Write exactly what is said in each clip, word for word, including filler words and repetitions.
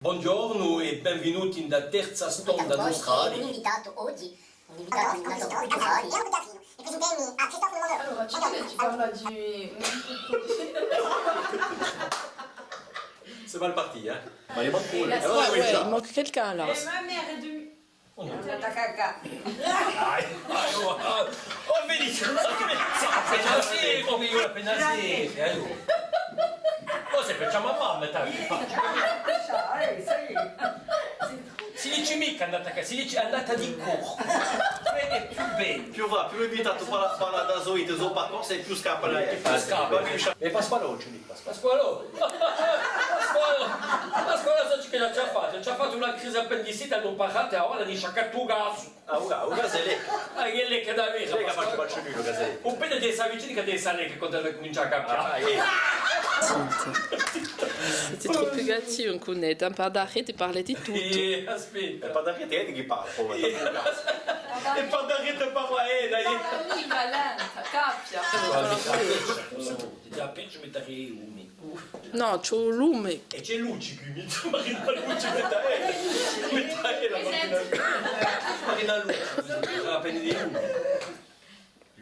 Bonghjornu è benvinuti in a terza stonda d'Australia. Un invitatu oghji, un invitatu di un altru paese. È presentemmi à Christophe Lemondeur. Allora, ci parla di... C'est mal parti, hein ? Ma il manque... Ouais, ouais, il manque quelqu'un là. Et ma mère est de... Oh non. T'attaques à... Dai, dai, oh, oh, vedi, ça fait, ça fait naser, come io la fais naser, eh, oh. Oh, c'est pas ma maman, mais t'as vu. Si dice micca andata à casa, si dice andata di corpo. Vedi, più bello. Più và, più invitatu parla, parla da solito, sopra corsa è più scappa lei. Più scappa. È Pasqualò, ci dico, Pasqualò. Pasqualò, Pasqualò, sai ciò ch'ellu ci hà fattu? Ci hà fattu una crisi appendicite, l'anu operatu, avà l'ani sciaccatu u casu. Ah, u ca-, u casu hè lecca. Ah, chì lecca da vera, Pasqualò. Lecca, facciu, facciu micca u casu hè lecca. Un pezzu di sta vicina chì deve stà lecca quandu ella cumincia à cambià. Ah, eh. Senti, site troppu cattivi cun ella, eh, par d'arrête parlete di tuttu. Eh, aspetta. È par d'arrête hè ella chì parla, po, eh, in u casu. È par d'arrête parla ella, eh. Parla micca, lenta, cappia. Digià, appena ci metterei i lumi. Nò, ci hè u lume. È ci hè luci quì, mi, Marina Luci, metta, eh, metta, eh, la Marina, Marina Luci, appena di lumi.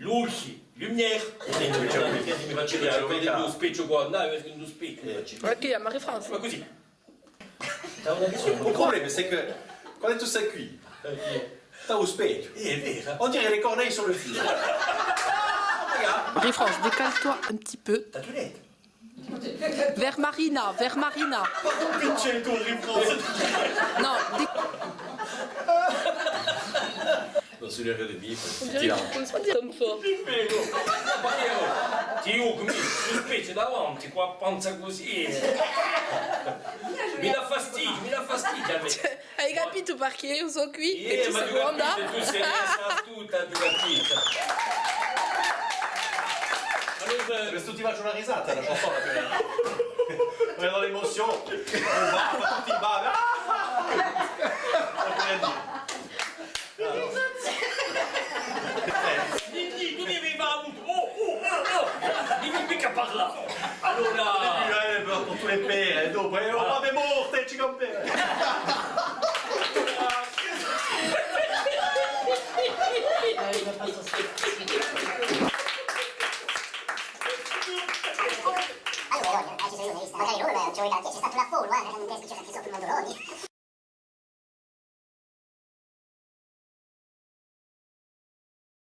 Luci, lumière. È mi facciu vedè, mi facciu vedè u specchju quandu, eh, u specchju, mi facciu vedè. Ma chì hè, Marie-France? Ma cusì. T'as une raison. Le problème, c'est que quand tu sais cuire, t'as au specchio. Eh, hè vera. On dirait les corneilles sur le feu. Regarde. Marie-France, décale-toi un petit peu. T'as tout net. Vers Marina, vers Marina. Picciu, tu, Marie-France. Non, dé- Non, c'est le rêve de vivre. On dirait que tu poses pas ton fort. Ti pregu. Ma eiu, ti dicu, mi, stu specchju davanti, cù a panza cusì, eh. Mi dà fastidiu, mi dà fastidiu à mè. Hai capitu perchè eiu sò quì è tù sè quì? Eh, ma tù sì astuta, tù capitu. Allora, questu ti facciu una risata, la chanson, là, per, per l'émotion. Tutti i babi. Ah! Dì, dì, tù devi fà un... Oh, oh, oh, oh! Dì, dì, micca parlà! Allora... Eh, per, per tutte e pere, dopu, eh, oh, vabbè, morte, ci campemu!